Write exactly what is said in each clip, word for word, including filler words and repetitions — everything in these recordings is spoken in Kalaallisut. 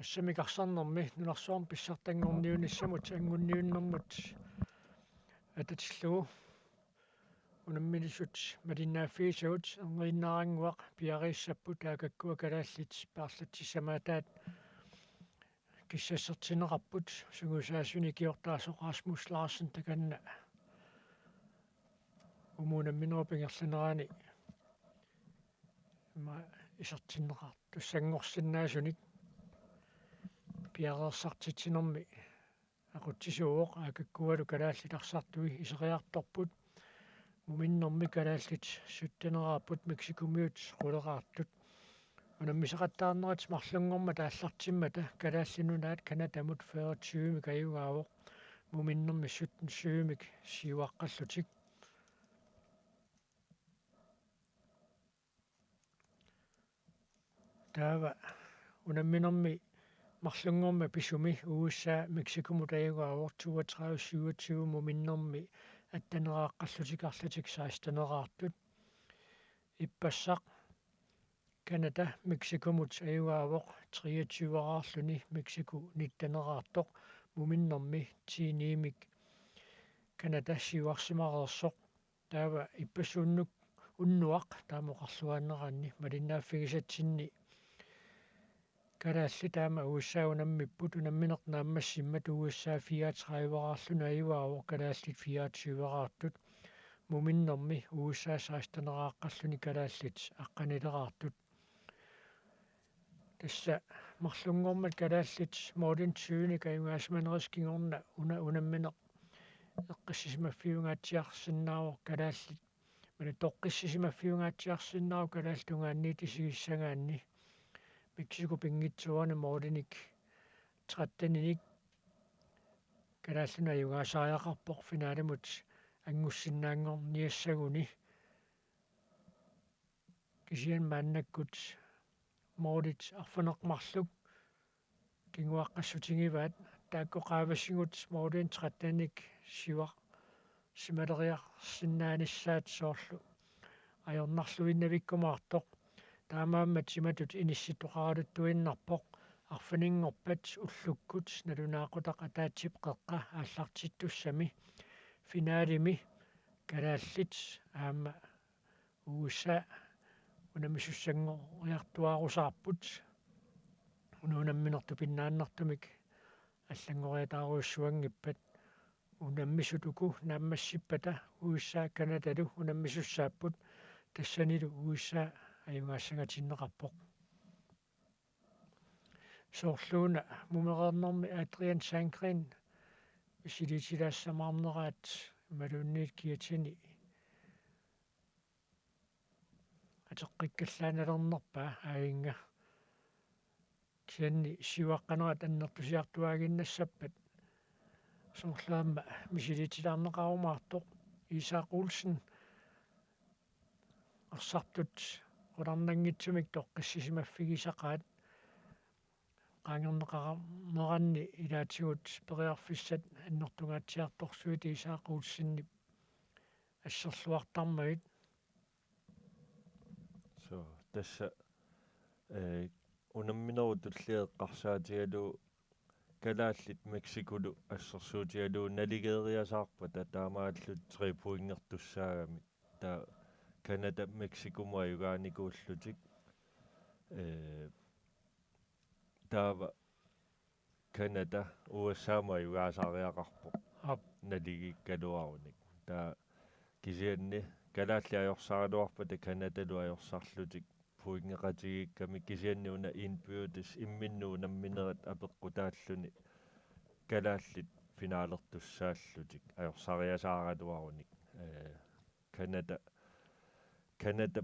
Pissamik arsarnermi nunarsuarmi pissartanngorniunissamut angunniunnermut atatillugu unammisut malinnaaffigisagut. Erniinnarannguaq piareersapput, taakkukkua kalaallit paarlatsissamaataat kissassertinneqarput. Sungiusaasunik ikiortaasoq Rasmus Larsen takanna uumuup unamminerup ingerlanerani ima isertinneqartussanngorsinnaasunik piareersartitsinermi aqutsisuuvoq. Taakkukkua kalaallit arsartui iseriartorput. Muminnermi kalaallit sytteneraapput Mexicomiut quleraartut. Unammisaqattaarnerit marlunngormat aallartimmata Kalaallit Nunaat Canadamut fyrre tyvemik ajugaavoq, muminnermi sytten syvemik siuaqqallutik. Taava unamminermi marlunngormat pisumi U S A Mexicomut ajugaavoq, toogtredive syvogtyve, muminnermi atteneraqqallutik arlatik seksteneraartut. Ippassaq Canada Mexicomut ajugaavoq, treogtyveraarluni Mexico nitteneraartoq, muminnermi ti-nimik Canada siuarsimareersoq. Taava ippassuunnuk unnuaq taama oqarluaannaraanni malinnaaffigisatsinni kalaallit taama U S A unammipput. Unammineq naammassimmat U S A fireogtrediveraarluni ajugaavoq, kalaallit fireogtyveraartut, muminnermi U S A seksteneraqqalluni kalaallit aqqanileraartut. Tassa marlunngormat kalaallit målinik tyvenik ajugaasimanerisut kingorna una-, unammineq eqqissisimaffiungaatsiarsinnaavoq kalaallit, imaluunniit toqqissisimaffiungaatsiarsinnaavoq kalaallit tungaanniit isigissagaanni. Mexicop pinngitsoorani målinik tretteninik Kalaallit Nunaat ajugaasariaqarpoq finalimut angussinnaanngorniassaguni. Kisianni maannakkut målit arfineq-marluk kinguaqqassutigivaat, taakku qaavatigut målinik tretteninik siuarsimaleriarsinnaanissaat, soorlu ajornarluinnavikkumaartoq. Taamaammat imatut inissittoqaraluttuinnarpoq: arfininngorpat ullukkut nalunaaqutaq ataatsip qeqqa aallartittussami finalimi kalaallit aamma U S A unammisussanngoriartuaarusaarput. Una unamminertut pinnaannartumik allanngoriataarujussuanngippat, unammisut uku naammassippata U S A Canadalu unammisussaapput, tassanilu U S A ajugaassangatinneqarpoq. Soorluuna mumereernermi Adrian Sandgreen misiliitilaassamaarneraat imaluunniit kiatini atoqqikkallaannalernerpaa aajinnga. Kisianni siuaqqanerat annertusiartuaaginnassappat soorlu aamma misiliitilaarneqarumaartoq. Isak Olsen arsartut qularnanngitsumik toqqissisimaffigisaqaat. Qaangerneqarneranni ilaatigut periarfissat annertungaatsiartorsuit Isak Olsenip asserluartarmagit. So, tassa, eh, unamminerup tullia eqqarsaatigalugu kalaallit Mexicolu assersuutigalugu naligeeriasaarpata taamaalillutik tre pointertussaagamik. Taava Canada Mexicomut ajugaanikuullutik. Eh, taava Canada U S A-mut ajugaasariaqarpoq. Aap. Naligiikkaluarunik. Taava kisianni kalaallit ajorsaraluarpata Canadalu ajorsarlutik pointeqatigiikkamik, kisianni una indbyrdes imminnut unamminerit apeqqutaalluni kalaallit finalertussaallutik ajorsariasaaraluarunik. Eh, Canada, Canada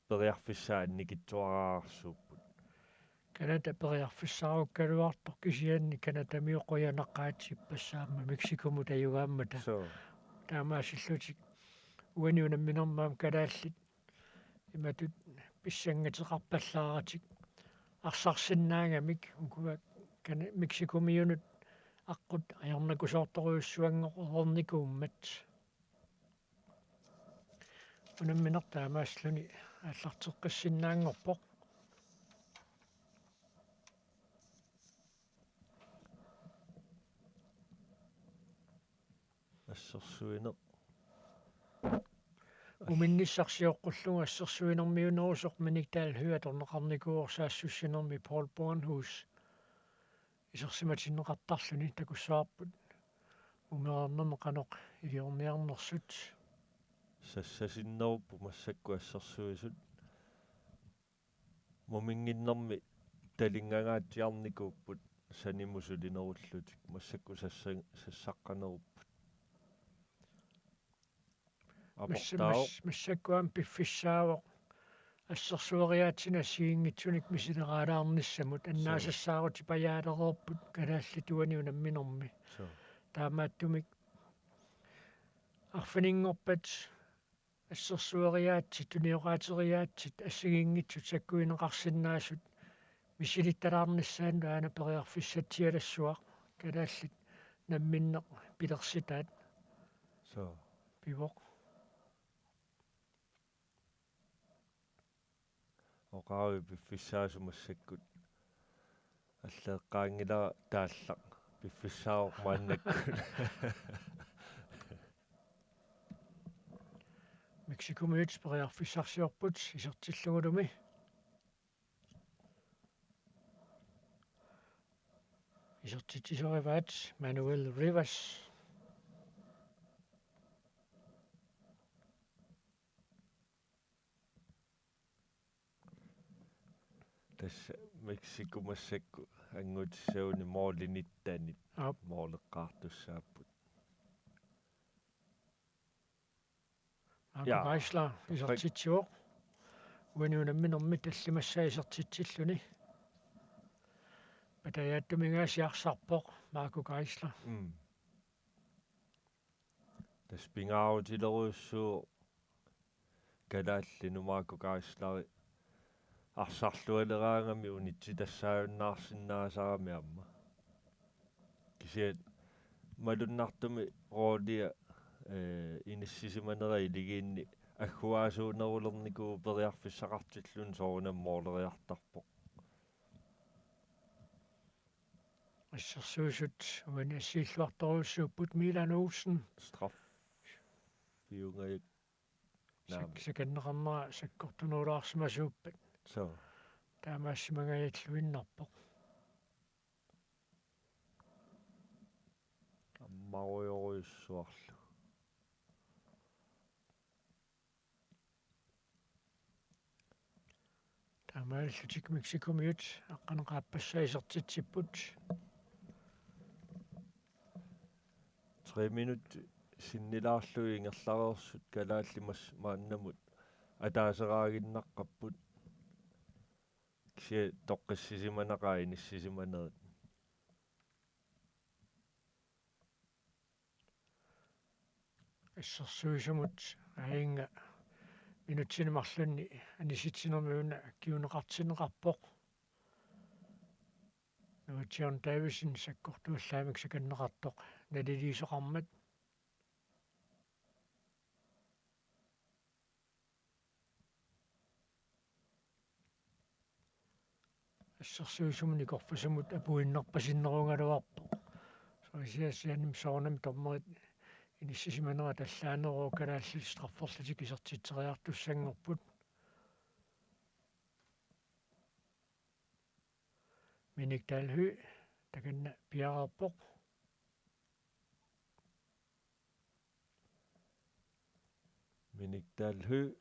periarfissaa annikitsuararsuupput. Canada periarfissaarukkaluartoq, kisianni Canadamiut qujanaqaat ippassaq aamma Mexicomut ajugaammata. So. Taamaasillutik uani unamminermi aamma kalaallit imatut pissanngateqarpallaaratik arsarsinnaagamik, ukua Kana-, Mexicomiunut aqqut ajornakusoortorujussuanngornikuummat. Unammineq taamaasillutik aallarteqqissinnaanngorpoq. Assersuineq. Muminnissaq sioqqullugu assersuinermiunerusoq Minik Dahl Høegh atorneqarnikuuvoq saassussinermi Paul Bornhus isersimatinneqartarluni. Takussavarput mumereernermi qanoq iliorniarnersut. Sassasinnerupput massakkut assersuisut. Muminnginnermi talinngangaatsiarnikuupput sanimut sulinerullutik, massakkut sassa-, sassaqqanerupput. Massa-, aportaavoq. Mas-, massakkut aamma piffissaavoq assersueriaatsinik assigiinngitsunik misileraalaarnissamut. Suu. Annaasassaarutit pajaalereerput kalaallit uani unamminermi. Suu. Taamaattumik arfininngorpat assersueriaatsit, tunioqaateriaatsit assigiinngitsut sakkuineqarsinnaasut misilittalaarnissaannut aana periarfissatsialassuaq, kalaallit namminneq pilersitaat. Suu. Pivoq. Oqaavit piffissaasut massakkut. Alleeqqaanngilara taallaq. Piffissaavoq maannakkut. Mexicomiut periarfissarsiorput isertillugulumi. Isertitsisorivaat Manuel Rivas. Tassa Mexico massakkut angutissagunik målimiittanit. Aap. Måleqqaartussaapput. Marco, jaa, Geisler isertitsivoq. Uani unamminermi tallimassaa isertitsilluni. Patajaattuminngaasiit arsarpoq Marco Geisler. Mm. Tassa pingaarutilerujussuuvoq kalaallinut Marco Geisleri arsarlualeraangami unitsitassaajunnaarsinnaasarami aamma. Kisianni malunnartumik roolia, eh, inissisimanera iligiinni agguaasuunerulernikuuvoq periarfissaqartilluni soorunami måleriartarpoq. Assersuisut uani assiilluartorujussuupput. Milan Olsen. Straffiungajuk-, naamik. Sak-, sakanneqarnera sakkortunerulaarsimasuuppat. Suu. Taamaassimangajaalluinnarpoq. Ammarujorujussuarlu. Taamaalillutik Mexicomiut aqqaneq-aappassaa isertitsipput. Tre minut sinnilaarlugit ingerlareersut kalaallit mas-, maannamut ataaseraaginnaqqapput. Kisianni toqqissisimanaqaat inissisimanerit. Assersuisumut aajunga minutsini marlunni anisitsinermi una kinguneqartinneqarpoq. Nuka John Davidsen sakkortuallaamik sakanneqartoq naliliisoqarmat. Assersuisumut nikorfasamut apuinnerpasinnerugaluarpoq. Soorlu kisianni aamma soorunami dommerit inissisimanerat allaaneruvoq, kalaallit strafferlutik isertitseriartussanngorput. Minik Dahl Høegh takanna piareerpoq. Minik Dahl Høegh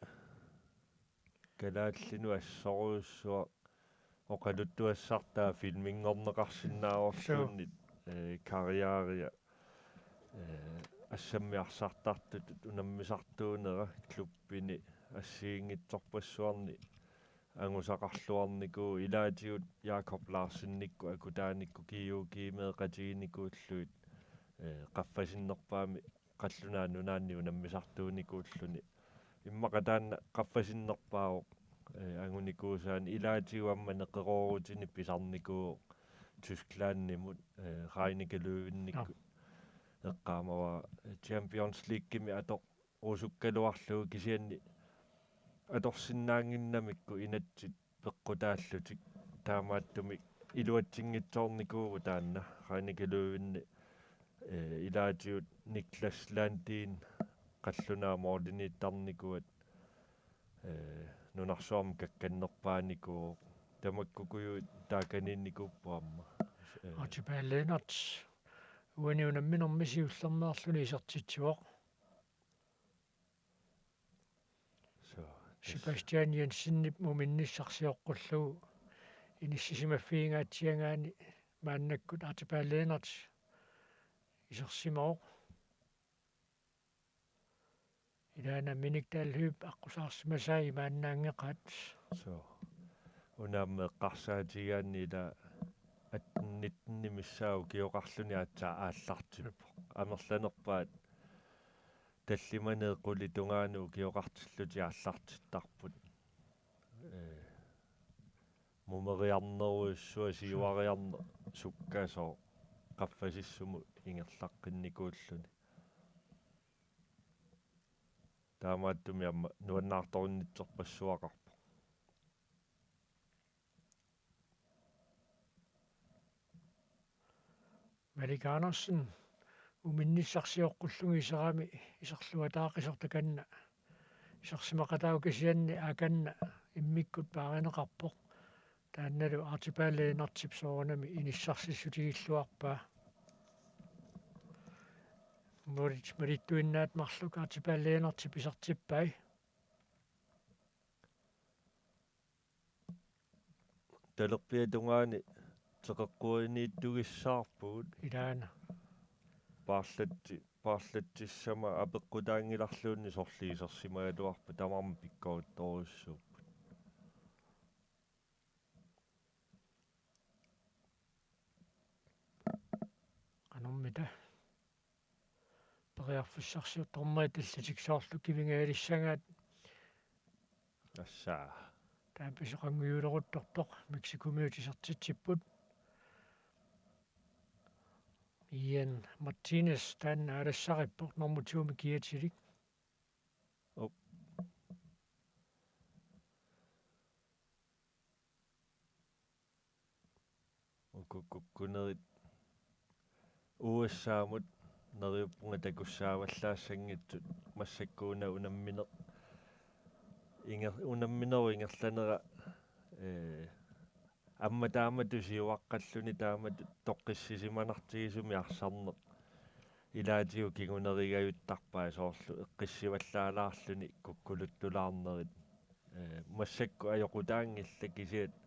kalaallinut assorujussuaq oqaluttuassartaa filminngorneqarsinnaavorluunniit, suu, eh, karrieria, eh, assammik arsartartutut unammisartuunera klubbini assigiinngitsorpassuarni angusaqarluarnikuuvoq, ilaatigut Jakob Larsenikkut akutaanikkut G O G-meeqatiginikuullugit, eh, qaffasinnerpaamik qallunaat nunaanni unammisartuunikuulluni. Immaqa taanna qaffasinnerpaavoq, eh, angunikuusaani, ilaatigut aamma neqeroorutinik pisarnikuuvoq Tysklandimut, eh, Rhein-Neckar Löwenikkut. Joo. Eqqaamavara Champions Leaguemi atoq- -rusukkaluarlugu, kisianni atorsinnaannginnamikku inatsit peqqutaallutik, taamaattumik iluatsinngitsoornikuuvoq taanna Rhein-Neckar Löweni, eh, ilaatigut Niklas Landin qallunaat måliniittarnikuat, ee, nunarsuarmi kakkannerpaanikuuvoq. Tamakkuuku taakaniinnikuupput aamma. Ee. Archibald Lennert uani unamminermi siullermeerluni isertitsivoq. So, tassa. Sebastian Jensenip muminnissaq sioqqullugu inissisimaffiginngaatsiaraanni maannakkut Archibald Lennert isersimavoq. Ilaana Minik Dalhøjip aqqusaarsimasai imaannaanngeqaat. So. Una aamma eqqarsaatigigaanni ila atten nitten missaa ukioqarluni aatsaat aallartippoq. Amerlanerpaat tallimaneeq qulit tungaanut ukioqartillutik aallartittarput. Ee, mumeriarnerujussuaq siuariarneq sukkasooq qaffasissumut ingerlaqqinnikuulluni. Taamaattumik aamma nuannaartorunnitsorpassuaqarpoq. Malik Andersen muminnissaq sioqqullugu iserami iserluataaqisoq takanna isersimaqataavoq, kisianni akanna immikkut paarineqarpoq. Taannalu Archibald Lennertip soorunami inissarsissutigilluarpaa. Målit malittuinnaat marluk Archibald Lennertip isertippai. Talerpiata tungaani teqeqquaniittugissaarpugut. Ilaana. Paarlatsi-, paarlatsissama apeqqutaanngilarluunniit sorliisersimagaluarpat tamarmik pikkorittorujussuupput. Qanormita? Periarfissarsiortarmata allatik soorlu kivingalissagaat. Tassa. Taama pisoqanngujuuleruttortoq Mexicomiut isertitsipput. Ian Martinez taanna aalassarippoq nummer to-mi kiatilik. Op. Uku kukkunerit U S A-mut neriuppunga takussaavallaassanngitsut, massakkut una unammineq inger-, unamminerup ingerlanera, ee, aamma taamatut siuaqqalluni taamatut toqqissisimanartigisumik arsarneq ilaatigut kingunerigajuttarpai soorlu eqqissivallaalaarluni kukkuluttulaarnerit. Ee, massakkut ajoqutaanngillat kisianni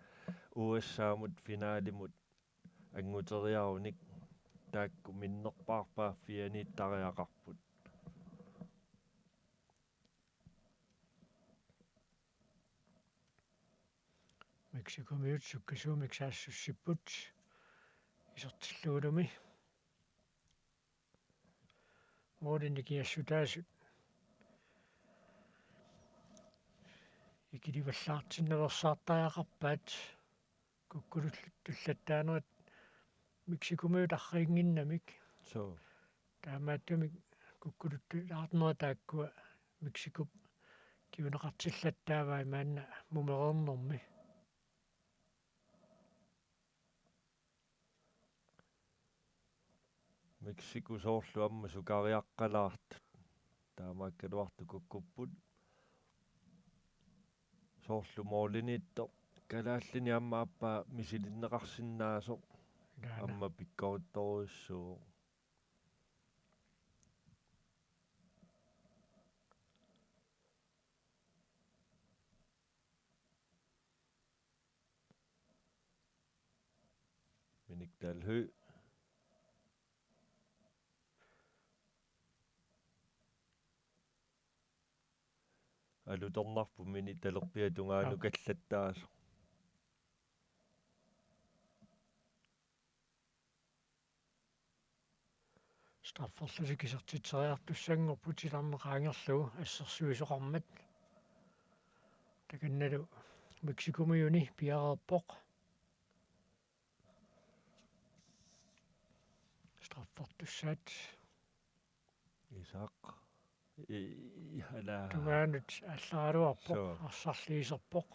U S A-mut finalimut anguteriarunik taakku minnerpaarpaaffianiittariaqarput. Mexicomiut sukkasuumik saassussipput isertillugulumi. Målinik kiassutaasut ikilivallaartinnaveersaartariaqarpaat kukkuluttullattaanerit Mexicomiut arriinnginnamik. So. Taamaattumik kukkuluttulaarnerit taakkua Mexicop kinguneqartillattaavai maanna mumereernermi. Mexico soorlu aamma sukariaqqalaartut. Taamaakkaluartoq kukkupput. Soorlu måliniittoq kalaallini aamma aappaa misilinneqarsinnaasoq. Ilaana. Aamma pikkorittorujussuuvoq. Minik Dalhøj. Alutornarpoq Minik talerpiata tungaanut. Aa. Kallattaasoq. Strafferlutik isertitseriartussanngorput titarneq qaangerlugu assersuisoqarmat. Takannalu Mexicomiuni piareerpoq. Straffertussaat. Isak. I-, i-, ala. Tungaanut allaraluarpoq. Suu. Arsarli iserpoq.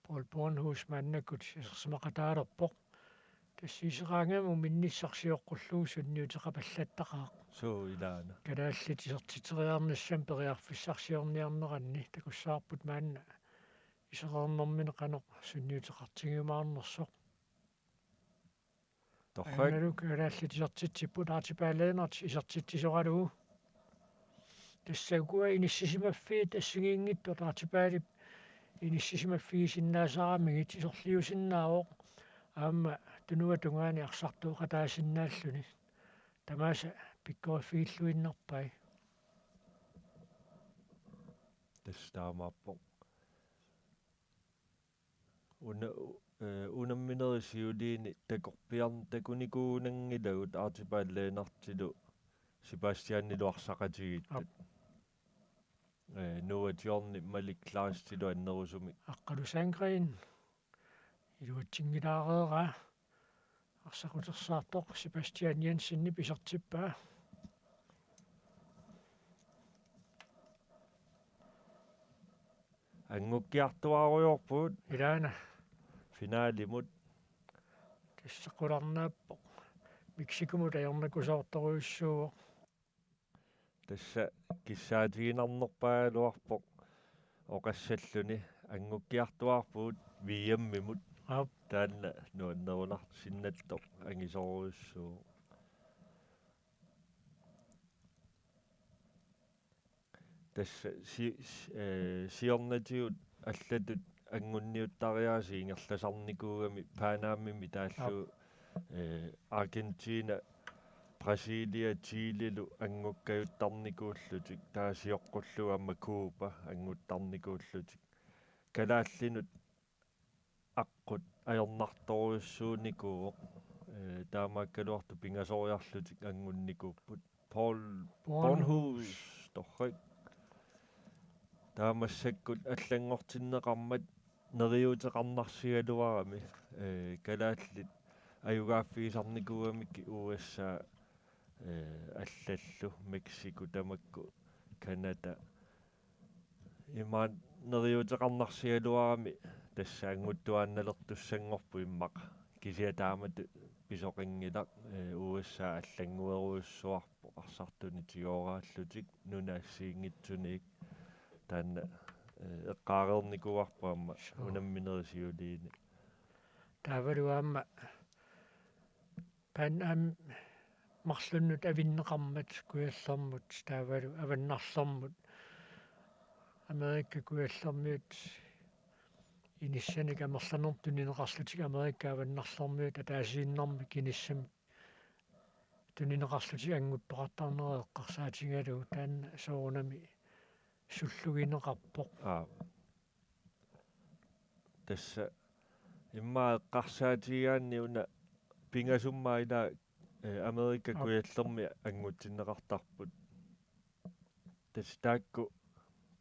Paul Bornhus maannakkut isersimaqataalerpoq. Tassa iseraangami uminnissaq sioqqullugu sunniuteqapallattaqaaq. Suu ilaana. Kalaallit isertitseriarnissamut periarfissarsiorniarneranni takussavarput maanna isereernermini qanoq sunniuteqartigiumaarnersoq. Torrak. Aammalu kalaallit isertitsipput Archibald Lennert isertitsisoralugu. Tassa ukua inissisimaffiit assigiinngitsut Archibaldip inissisimaffigisinnaasaaramigit isorliusinnaavoq aamma tunuata tungaani arsartooqataasinnaalluni. Tamaasa pikkoriffigilluinnarpai. Tassa taamaappoq. Una-, eh, unamminerit siuliini takorpiarn-, takunikuunanngilagut Archibald Lennertilu Sebastianilu arsaqatigiittut. Aap. Eh, Noah John Malik Lastilu annerusumik. Aqqalu Sandgreen. Iluatsinngilaareeraa. Arsaqutersaartoq Sebastian Jensenip isertippaa. Angukkiartuaarujoorpugut. Ilaana. Finalimut. Tassa qularnaappoq. Mexicomut ajornakusoortorujussuuvoq. Tassa kissaatiginarnerpaagaluarpoq oqassalluni angukkiartuaarpugut V M-imut. Aap. Taanna nuannerunarsinnattoq angisoorujussuuvoq. Tassa si-, si-, eh, siornatigut allatut angunniuttariaasii ingerlasarnikuugami Panamimi taallugu, aap, eh, Argentina, Brasilia, Chilelu angukkajuttarnikuullutik, taava sioqqullugu aamma Cuba annguttarnikuullutik. Kalaallinut aqqut ajornartorujussuunikuuvoq. Eh, taamaakkaluartoq pingasoriarlutik anngunnikuupput. Paul Bornhus. Bornhus, torrak. Taava massakkut allanngortinneqarmat neriuuteqarnarsigaluarami, eh, kalaallit ajugaaffigisarnikuugamik U S A, eh, allallu, Mexico tamakku, Canada. Imaat neriuuteqarnarsigaluarami tassa annguttuaannalertussanngorpoq immaqa. Kisianni taamatut pisoqanngilaq, eh, U S A allannguerujussuarpoq arsartunik tigooraallutik nunap assigiinngitsuniit. Taanna, eh, eqqaareernikuuarput aamma, suu, unamminerit siuliini. Taavalu aamma Pan Am marlunnut avinneqarmat Kujallermut taavalu Avannarlermut, Amerika Kujallermiut inissanik amerlanermut tunineqarlutik Amerika Avannarlermiut ataasiinnarmik inissamik tunineqarlutik annguttoqartarnerat eqqarsaatigalugu, taanna soorunami sullugineqarpoq. Aap. Tassa immaqa eqqarsaatigigaanni una pingasumik ila, eh, Amerika, aap, Kujallermi anngutsinneqartarput. Tassa taakku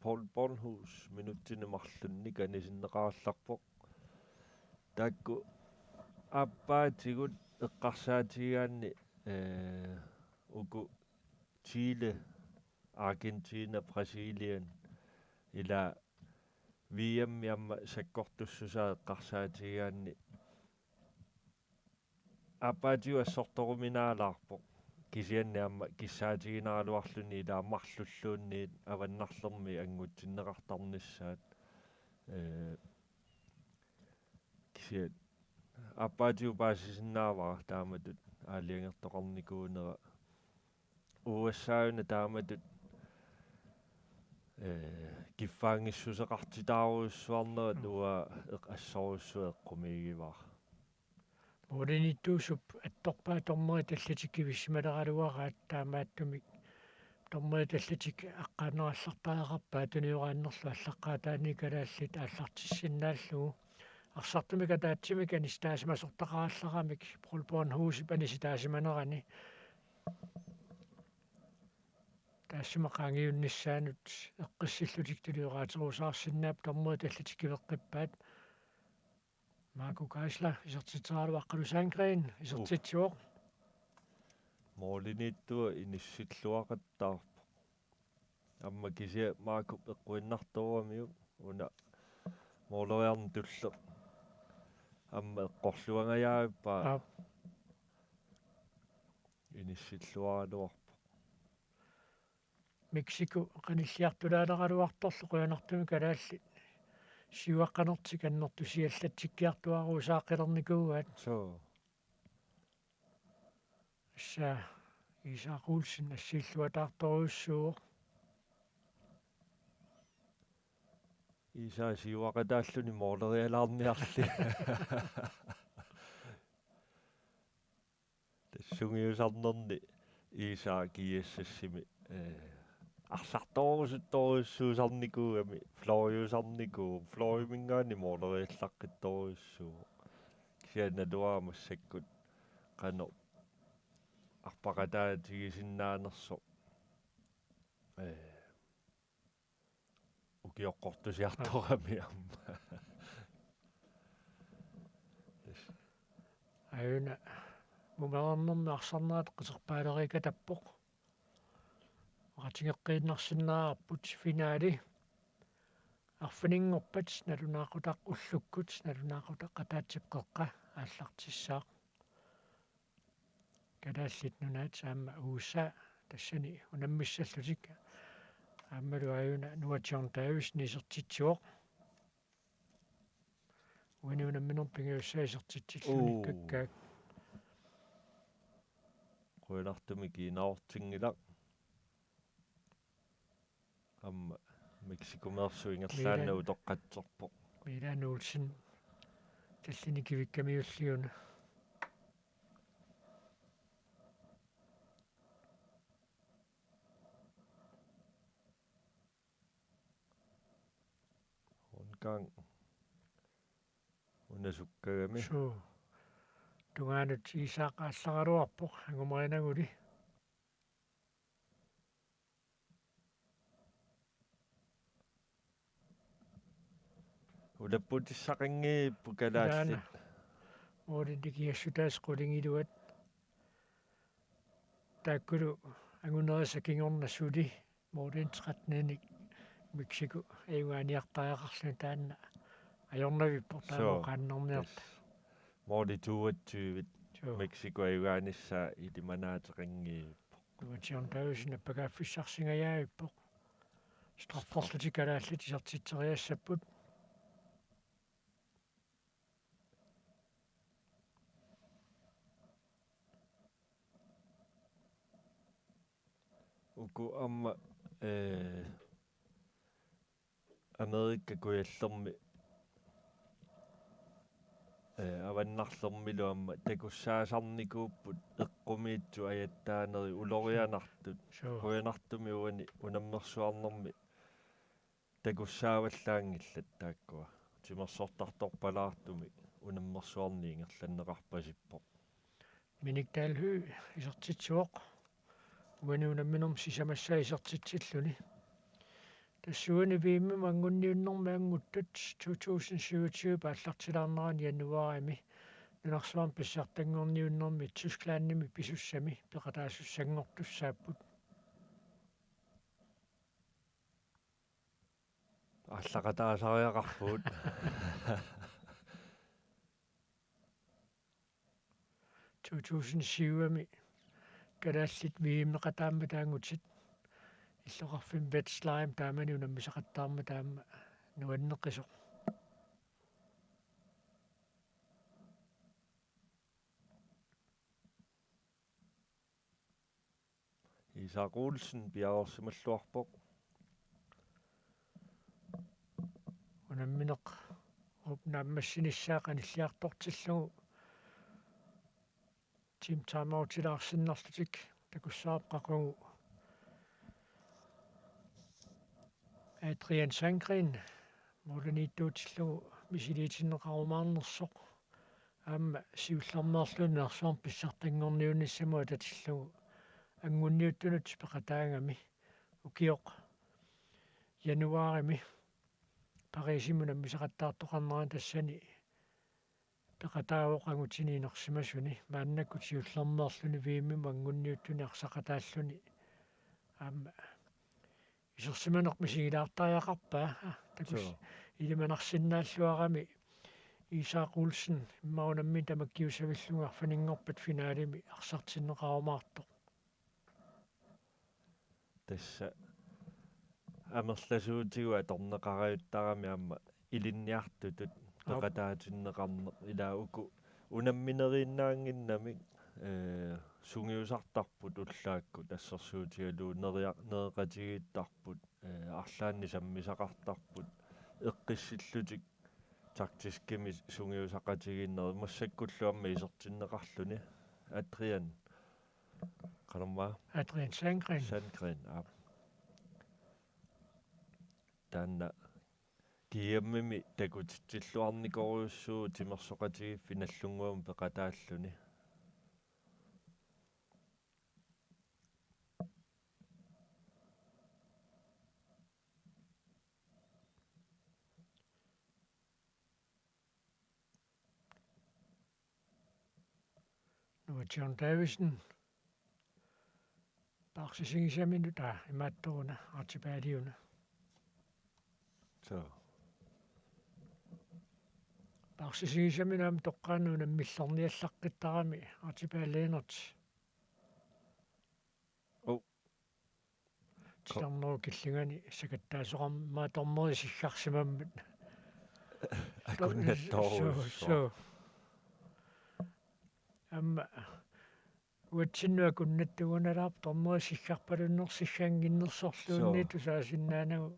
Paul Bornhus minutsini marlunni kanisinneqarallarpoq. Taakku aappaatigut eqqarsaatigigaanni, eh, uku Chile, Argentina, Brasilian, ila V M-i aamma sakkortussusaa eqqarsaatigigaanni aappaatigut assortoruminaalaarpoq. Kisianni aamma kissaatiginaraluarluni ila marlulluunniit Avannarlermi anngutsinneqartarnissaat. Ee, kisianni aappaatigut paasisinnaavara taamatut aalajangertoqarnikuunera. U S A-una taamatut, eh, kiffaanngissuseqartitaarujussuarnerat, mm, uanga eq-, assorujussuaq eqqumiigivara. Målimiittuusup attorpaa dommerit allat kivissimaleraluaraat, taamaattumik dommerit allat aqqaneq-allartariaqarpaat tunioraannerlu allaqqaataani kalaallit aallartissinnaallugu. Arsartumik ataatsimik anisitaasimasortaqarallaramik Paul Bornhusip anisitaasimanerani. Taassuma qaangiunnissaanut eqqissillutik tunioraatigerusaarsinnaapput dommerit allat kiveqqippaat. Marco Geisler isertitseraluaqqalu Sandgreen isertitsivoq. Målimiittuuvoq inissilluaqattaarpoq. Aamma kisianni Marco eqquinnartorujuuvoq una måleriarneq tulleq. Aamma eqqorluangajavippaa. Aap. Inissilluaraluarpoq. Mexico qanilliartulaaleraluartorlu qujanartumik kalaallit siuaqqanertik annertusiallatsikkiartuaarusaaqilernikuugaat. Suu. Tassa Isak Olsen assiilluataartorujussuuvoq. Isak siuaqataalluni moolerialaarniarli. Tassungiusarnerni Isak G S S-imi, eh, arlartorusuttorujussuusarnikuugami, Floriusarnikuuvoq, Floriminngaanniit mooleriallaqqittorujussuuvoq. Kisianni naluara massakkut qanoq arpaqataatigisinnaanersoq. Eh, ukioqqortusiartorami aamma. Tassa. Aajuna mumerarnermi arsarnerat qiterpaaleriikatappoq. Oqatigeqqiinnarsinnaavarput finaali. Arfininngorpat nalunaaqutaq ullukkut, nalunaaqutaq ataatsip qeqqa aallartissaaq. Kalaallit Nunaat aamma U S A tassani unammissallutik aammalu aajuna Noah John Davidsen isertitsivoq. Uani unamminermi pingajussaa isertitsilluni. Uu. Kakkaak. Qujanartumik kiinaortinngilaq. Aamma Mexicomeersoq ingerlaannaq Milan. Utoqqatserpoq. Milan Olsen. Tallini kivikkamiulliuna. Rundgang. Una sukkagami. Suu. Tungaanut Isak aallaraluarpoq angumerinaguli. Ulapputissaqanngiippoq kalaallit. Ilaana. Målini kiassutaasa qulingiluat. Taakkulu angunerisa kingorna suli målini tretteninik Mexico ajugaaniartariaqarluni taanna ajornavippoq taama. Suu. Oqaannarniarta. Yes. Måli toogtyve. Suu. Mexico ajugaanissaa ilimanaateqanngiippoq. Noah John Davidsen appakaaffissarsingajaavippoq. Strafferlutik kalaallit isertitseriassapput. Uku aamma, eh, Amerika Kujallermi, eh, Avannarlermilu aamma takussaasarnikuupput eqqumiitsut ajattaaneri ulorianartut. Suu. Qujanartumik uani unammersuarnermi takussaavallaanngillat taakkua. Timersortartorpalaartumik unammersuarneq ingerlanneqarpasippoq. Minik Dahl Høegh isertitsivoq. Uani unamminermi sisamassaa isertitsilluni. Tassuuna V M-imut anguniunnermi anguttut to tusind syvogtyve aallartilaarnerani januaarimi nunarsuarmi pissartanngorniunnermi Tysklandimi pisussami peqataasussanngortussaapput. Aallaqataasariaqarpugut. To tusind syv-imi kalaallit V M-eqataammat taangutit illoqarfimmi Vetzlarimi taamani unammisaqattaarmata aamma nuanneqisoq. Isak Olsen piareersimalluarpoq. Unamminerup naammassinissaa qanilliartortillugu team timeoutilaarsinnarlutik takussavarput qaqugu Adrian Sandgreen målimiittuutillugu misiliitinneqarumaarnersoq. Aamma siullermeerluni nunarsuarmi pissartanngorniunnissamut atatillugu angunniuttunut peqataagami ukioq januaarimi Pariisimi unammisaqattaartoqarnerani tassani peqataavoq angutini inersimasuni maannakkut siullermeerluni V M-imut angunniuttuni arsaqataalluni aamma isersimaneq misigilaartariaqarpaa, aa, takuss-, suu, ilimanarsinnaalluarami Isak Olsen immaqa unammineq tamakkiussavillunga arfininngorpat finalemi arsartinneqarumaartoq. Tassa amerlasuutigut atorneqarajuttarami aamma ilinniartutut. Aap. Peqataatinneqarneq ilaa uku unammineriinnaannginnamik, ee, sungiusartarput ullaakkut assersuutigalugu neria-, nereqatigiittarput, ee, arlaannik sammisaqartarput eqqissillutik taktiskimik sungiusaqatigiinnerit massakkullu aamma isertinneqarluni. Adrian. Qanormaa? Adrian Sandgren. Sandgren, aap. Taanna G M-imi takutitsilluarnikorujussuuvoq timersoqatigiiffik Nagdlunguami peqataalluni. Noah John Davidsen. Paarsisigisaminut, aa, imaattoruna, Archibalduna. Soo. Paarsisigisaminut aamma toqqaannaq unammillorniallaqqittarami Archibald Lennert. Ov. Titarnerup killingani sakattaasoqarmat dommeri siggarsimammat. Akunnattoorujussuaq. Soo, soo. Aamma uatsinnut akunnattuugunalaarpoq dommeri siggarpalunnersiggannginnersorluunniit. Soo. Tusaasinnaanagu.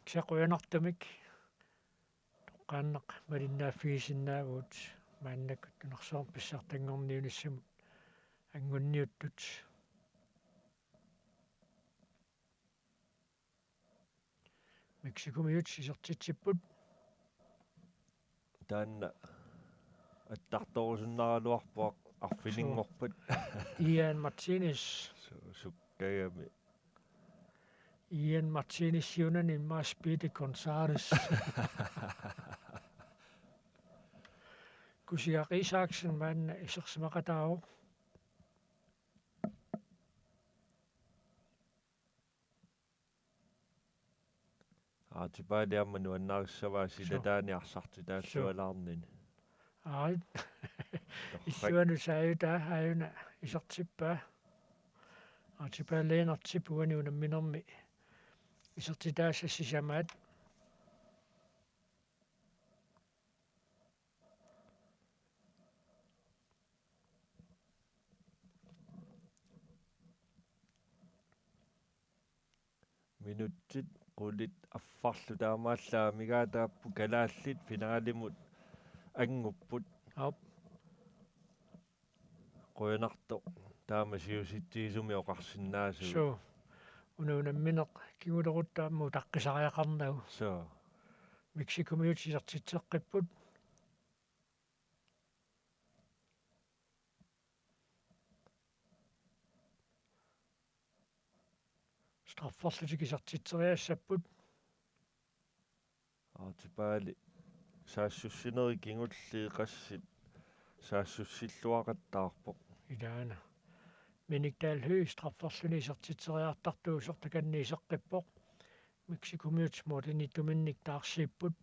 Kisianni qujanartumik. Toqqaannaq malinnaaffigisinnaavugut maannakkut nunarsuarmi pissartanngorniunissamut anguniartut. Mexicomiut isertitsipput. Taanna attartorusunnaraluarpoq arfininngorpat. Ian Martinez. Su-, sukkagami. Ian Martinez siunani immaqa Speedy Gonzalez. Kusiaq Isaksen maanna isersimaqataavoq. Archibald aamma nuannarissavaa. Soo. Silataani arsartitaallualaarnini. Soo. Aa. Torrak. Illuanut saajutaa aajuna isertippaa. Archibald Lennertip uani unamminermi isertitaasa sisamaat. Minutsit qulit affarlu taamaallaat amigaataapput, kalaallit finalimut angupput. Aap. Qujanartoq taama siusitsigisumik oqarsinnaasugut. Suu. Una unammineq kingulerutta aamma utaqqisariaqarnagu. Suu. Mexicomiut isertitseqqipput. Strafferlutik isertitseriassapput. Archibald saassussinerit kingulliit qassit saassussilluaqattaarpoq. Ilaana. Minik Dahl Høegh strafferluni isertitseriartartuusoq takanna iseqqippoq. Mexicomiut målimiittuminnik taarsiipput.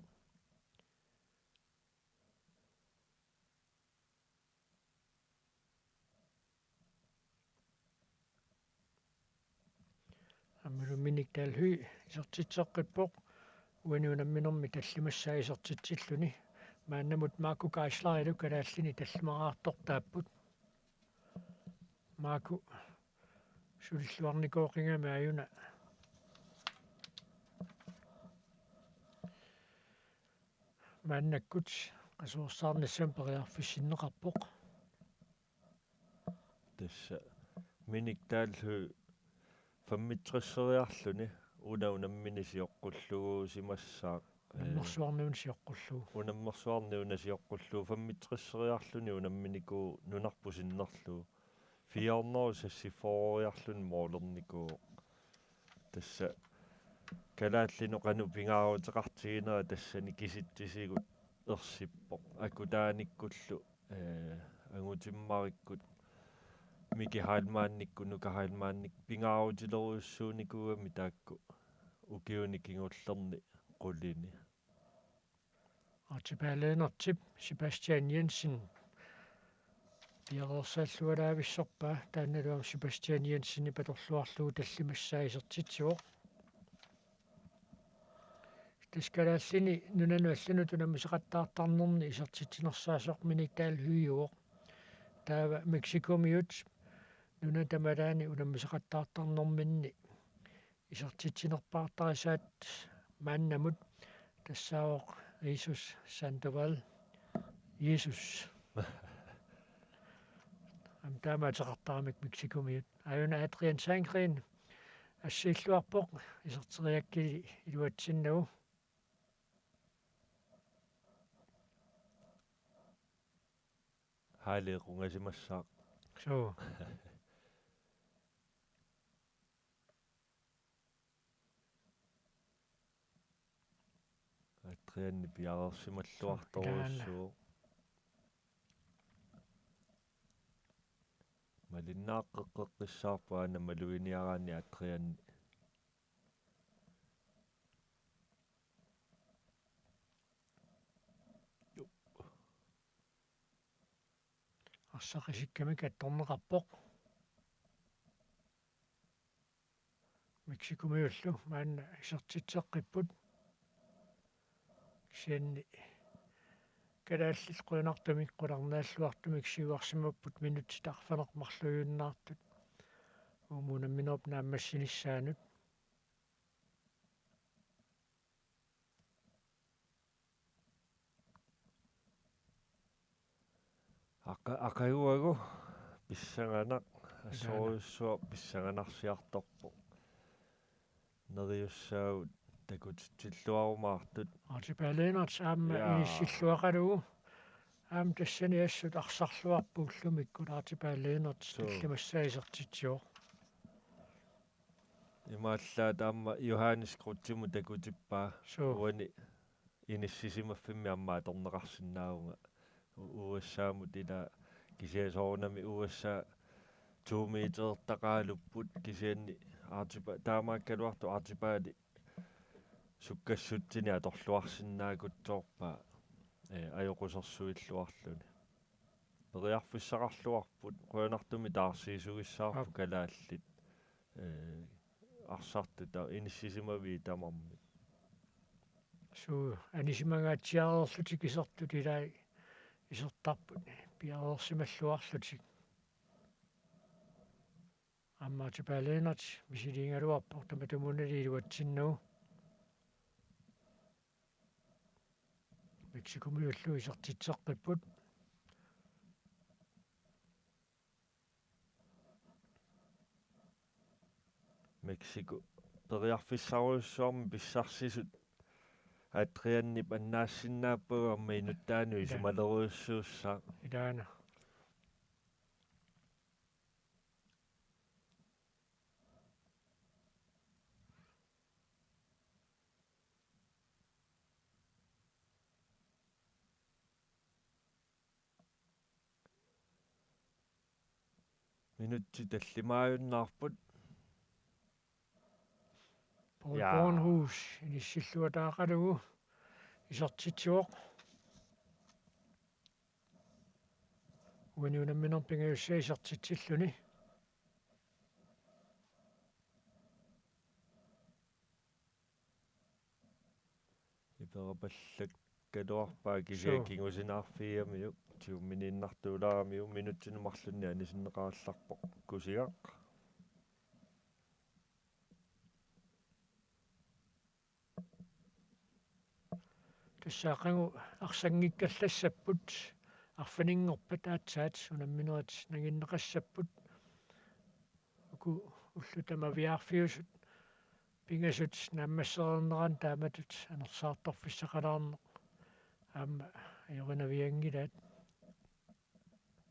Aammalu Minik Dahl Høegh isertitseqqippoq. Uani unamminermi tallimassaa isertitsilluni. Maannamut Marco Geislerilu kalaallini tallimaraartortaapput. Marco sulilluarnikooqigami aajuna. Maannakkut qasuersaarnissamut periarfissinneqarpoq. Tassa Minik Dahl Høegh femogtreseriarluni una unammineq sioqqulluusimassaaq. Ee, unammersuarniuna sioqqullugu. Unammersuarniuna sioqqullugu femogtreseriarluni unamminikuuvoq nunarput sinnerlugu. Fire hundrede seksogfyrreiarluni målernikuuvoq. Tassa kalaallinut qanoq pingaaruteqartiginera tassani kisitsisigut ersippoq. Akutaanikkullu, ee, angutimmarikkut Miki Heilmannikkut, Nuka Heilmannikkut pingaarutilerujussuunikuugamik taakku ukiuni kingullerni qulini. Artipaat Lennert, Sebastian Jensen piareersaallualaavissorpaa, taannalu aamma Sebastian Jensenip atorluarlugu tallimassaa isertitsivoq. Tassa kalaallini nunanut allanut unammisaqattaartarnerni isertitsinersaasarminik taavalu huiuvoq. Taava Mexicomiut nunat tamalaani unammisaqattaartarnerminni isertitsinerpaartarisaat maannamut tassaavoq Jesus Sandoval. Jesus. Aamma taama ateqartaramik Mexicomiut. Aajuna Adrian Sandgreen assiilluarpoq iserteriakkili iluatsinnagu. Haaleequngasimassaaq. Suu. Adrianip piareersimalluartorujussuuvoq. Ilaana. Malinnaaqqeqqissaarpoq aana maluginiaraanni Adrian. Arsaq isikkamik attorneqarpoq. Mexicomiullu maanna isertitseqqipput. Kisianni kalaallit qujanartumik qularnaalluartumik siuarsimapput minutsit arfineq-marluiunnaartut uumuunamminerup naammassinissaanut. Aqa-, aqaguagu pissanganaq, assorujussuaq pissanganarsiartorpoq. Neriussaagut takutitsilluarumaartut. Artipaat Lennert aamma Jaa. Inissilluaqalugu. Aamma tassani assut arsarluarpoq ullumikkut Artipaat Lennert. Suu. Tallimassaa isertitsivoq. Imaallaat aamma Johannes Kreutzimut takutippaa. Suu. Uani inissisimaffimmi aamma atorneqarsinnaavunga. U-, U S A-mut ila kisianni soorunami U S A to metertaqaalupput kisianni Artipa-, taamaakkaluartoq Artipaali sukkassutsini atorluarsinnaakutsoorpaa, ee, ajoqusersuilluarluni. Periarfissaqarluarput, qujanartumik taarsiisugissaarput. Aap. Kalaallit, ee, arsartut ta-, inissisimavii tamarmik? Suu, anisimangaatsiareerlutik isertut ilai isertarput piareersimalluarlutik. Aamma Artipaat Lennert misiliigaluarpoq tamatumunnali iluatsinnagu. Mexicomiullu isertitseqqipput. Mexico periarfissarujussuarmik pissarsisut Adrianip annaassinnaappagu aamma inuttaanut. Ila-, isumalerujussuussaaq. Ilaana. Minutsit tallimaajunnaarput. Paul, jaa, Bornhus inissilluataaqalugu isertitsivoq. Uani unamminermi pingajussaa isertitsilluni. Iperapallakkaluarpaa kisianni. Suu. Kingusinaarfigigamiuk, tiumminiinnartuulaaramiuk, minutsinik marlunnik anisinneqarallarpoq Kusigaq. Tassa aqagu arsanngikkallassapput, arfininngorpat aatsaat unamminerit nanginneqassapput. Uku ullut tamaviaarfiusut pingasut naammassereerneranni taamatut anersaartorfissaqalaarneq aamma ajorinavianngilaat.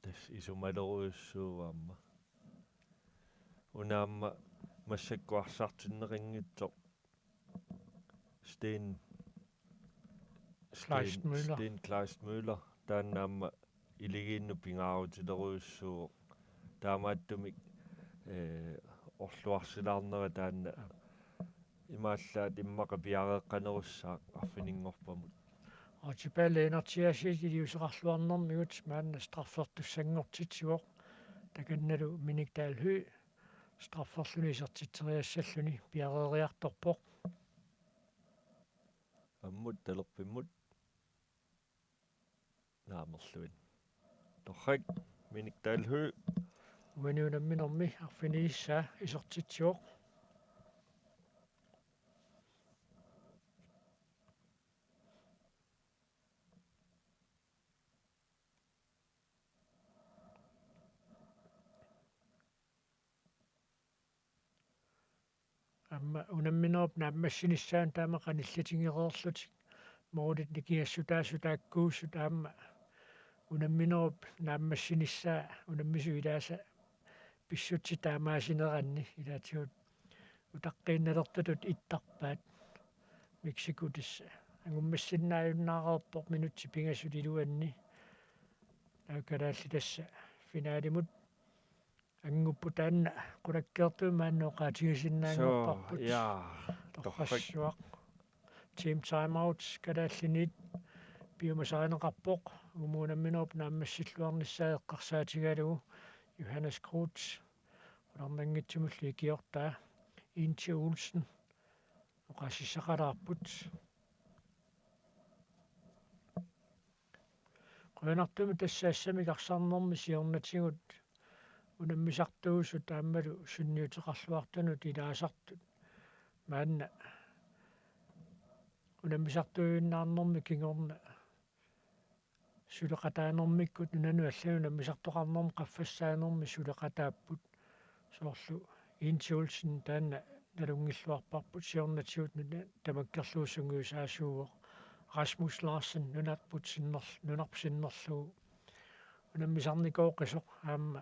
Tassa isumalerujussuuvoq aamma. Una aamma massakkut arsartinneqanngitsoq Sten, Sten, Kleistmøller. Sten Kleistmøller. Taanna aamma iligiinnut pingaarutilerujussuuvoq. Taamaattumik, ee, orluarsilaarnera taanna. Aap. Imaallaat immaqa piareeqqanerussaaq arfininngorpamut. Archibald Lennartiaasiit iliuuseqarluarnermigut maanna straffertussanngortitsivoq, takannalu Minik Dahl Høegh strafferluni isertitseriassalluni piareeriartorpoq. Ammut talerpimmut naamerluni. Torrak, Minik Dahl Høegh. Uani unamminermi arfinilissaa isertitsivoq. Aamma unamminerup naammassinissaanut taama qanillitigereerlutik, målit nikingassutaasut taakkuusut aamma unamminerup naammassinissaa unammisut ilaasa pissutsit taamaasineranni, ilaatigut utaqqiinnalertutut ittarpaat. Mexico tassa angummassinnaajunnaarpoq minutsit pingasut iluanni. Taava kalaallit tassa finaalimut angupput, taanna qulakkeertuumik maanna oqaatigisinnaanngorparput. Soo, jaa, torrak. Torrassuaq. Team Time Out kalaallinit piumasarineqarpoq. Uagut unamminerup naammassilluarnissaa eqqarsaatigalugu Johannes Kreutzip qularnanngitsumillu ikiortaa Inti Olsen oqaasissaqalaarput. Qujanartumik tassa assamik arsarnermi siornatigut unammisartuusut aammalu sunniuteqarluartunut ilaasartut maanna unammisartuujunnaarnermi kingorna suleqataanermikkut nunanut allanut unammisartoqarnermut qaffassaanermi suleqataapput. Soorlu Inti Olsen taanna nalunngilluarparput, siornatigut nuna tamakkerlugu sungiusaasuuvoq. Rasmus Larsen nunarput sinner-, nunarput sinnerlugu unammisarnikooqisoq aamma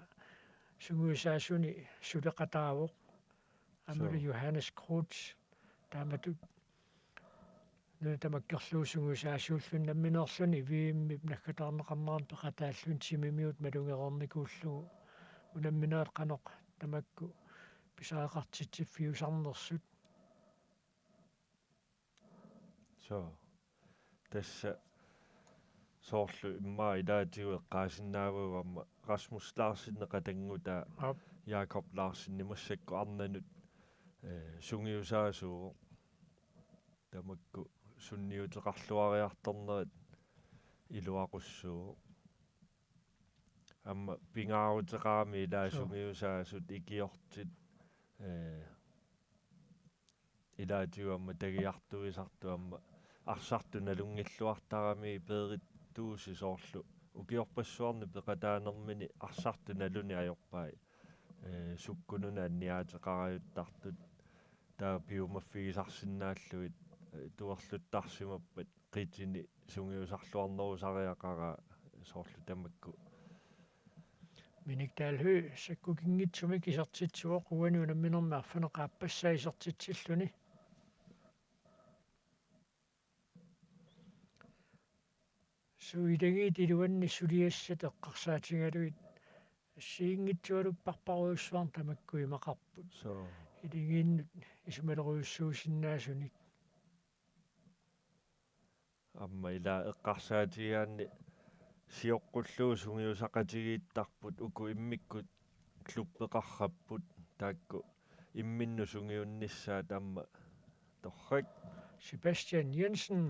sungiusaasuni suleqataavoq. Aammalu soo, Johannes Kreutzip taamatut nuna tamakkerlugu sungiusaasuulluni nammineerluni V M-ip naggataarneqarnerani peqataalluni timimigut malugereernikuullugu unamminerat qanoq tamakku pisariaqartitsiffiusarnersut. Soo. Tassa soorlu immaqa ilaatigut eqqaasinnaavagut aamma Rasmus Larsenip qatanngutaa, aap, Jakob Larsenip massakkut arnanut, eh, sungiusaasuuvoq. Tamakku sunniuteqarluariartornerat iluaqussuuvoq. Aamma pingaaruteqarami ilaa, soo, sungiusaasut ikiortit, eh, ilaatigut aamma tagiartuisartut aamma arsartut nalunngilluartaramigit peerittuusi soorlu ukiorpassuarni peqataanermini arsartut naluneq ajorpai, eh, sukkununa anniaateqarajuttartut. Taava piumaffigisarsinnaallugit, eh, tuerluttarsimappat qitini sungiusarluarnerusariaqaraa soorlu tamakku. Minik Dahl Høegh sakkukinngitsumik isertitsivoq, uani unamminermi arfineq-aappassaa isertitsilluni. Suu, ilagiit iluanni suliassat eqqarsaatigalugit assigiinngitsualupparparujussuarnik tamakku imaqarput. Soo. Ilagiinnut isumalerujussuusinnaasunik. Aamma ila eqqarsaatigigaanni sioqqullugu sungiusaqatigiittarput uku immikkut klubbeqarrapput taakku imminnut sungiunnissaat aamma torrak. Sebastian Jensen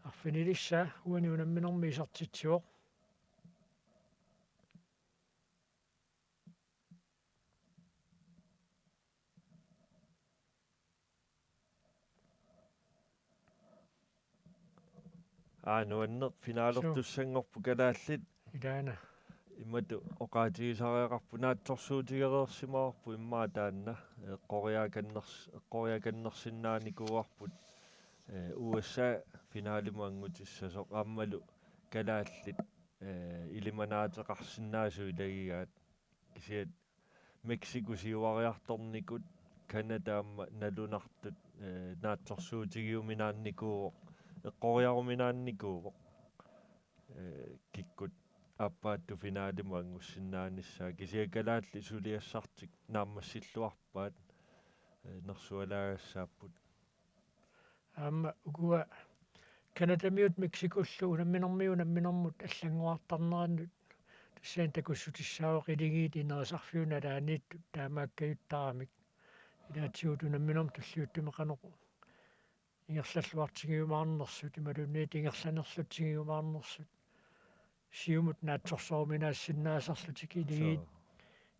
arfinilissaa uani unamminermi isertitsivoq. Aa, nuanneq, finalertussanngorput kalaallit. Ilaana. Imatut oqaatigisariaqarput, naatsorsuutigereersimavarput immaqa taanna. Eqqoriaakanners-, eqqoriakannersinnaanikuuarput, eh, U S A finalimut anngutissasoq aammalu kalaallit, eh, ilimanaateqarsinnaasut ilagigaat. Kisianni Mexico siuariartornikut Canada aamma nalunartut, eh, naatsorsuutigiuminaannikuuvoq, eqqoriaruminaannikuuvoq. Eh, kikkut aappaattut finalimut angussinnaanissaat, kisianni kalaallit suliassartik naammassilluarpaat, eh, nersualaagassaapput. Aamma ukua Canadamiut Mexicollu unamminermiut unamminermut allanngorartarnerannut tassani takussutissaavoq iligiit inerisarfiup nalaaniittut taamaakkajuttaramik. Ilaatigut unamminermut tulliuttumi qanoq ingerlalluartigiumaarnersut imaluunniit ingerlanerlutsigiumaarnersut siumut naatsorsoruminaassinnaasarlutik iligiit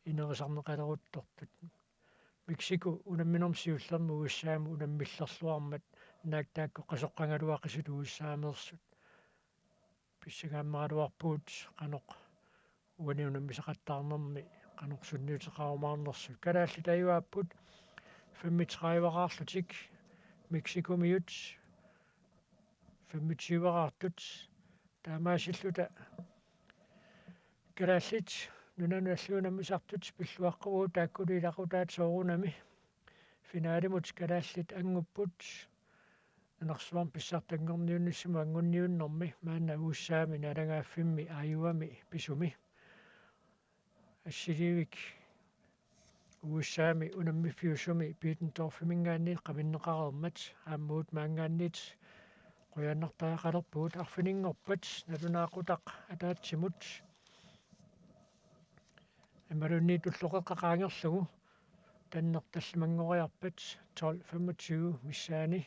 inerisarneqaleruttortut. Mexico unamminermut siullermik U S A-mut unammillerluarmat naak taakku qasoqqagaluaqisut U S A-meersut. Pissangaammeraluarpugut qanoq uani unammisaqattaarnermi qanoq sunniuteqarumaarnersut. Kalaallit ajugaapput femogtrediveraarlutik, Mexicomiut femogtyveraartut. Taamaasilluta kalaallit nunanut alliunammisartut pilluaqquvugut taakkulu ilaqutaat soorunami. Finalimut kalaallit angupput. Nunarsuarmi pissartanngorniunnissamut angunniunnermi maanna U S A-mi naalagaaffimmi Iowami pisumi. Assiliivik U S A-mi unammiffiusumi Bettendorfiminngaanniit qaminneqareermat aamma uuma maanngaanniit qujanartariaqalerpugut. Arfininngorpat nalunaaqutaq ataatsimut imaluunniit ulloqeqqaq qaangerlugu tanneq tallimanngoriarpat tolv femogtyve missaani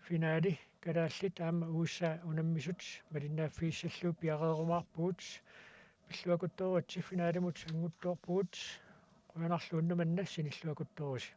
finali kalaallit aamma U S A unammisut malinnaaffigissallugu piareerumaarpugut. Pilluakuttooritsi, finalimut anguttoorpugut. Qujanarlu unnuk manna sinilluakuttoorisi.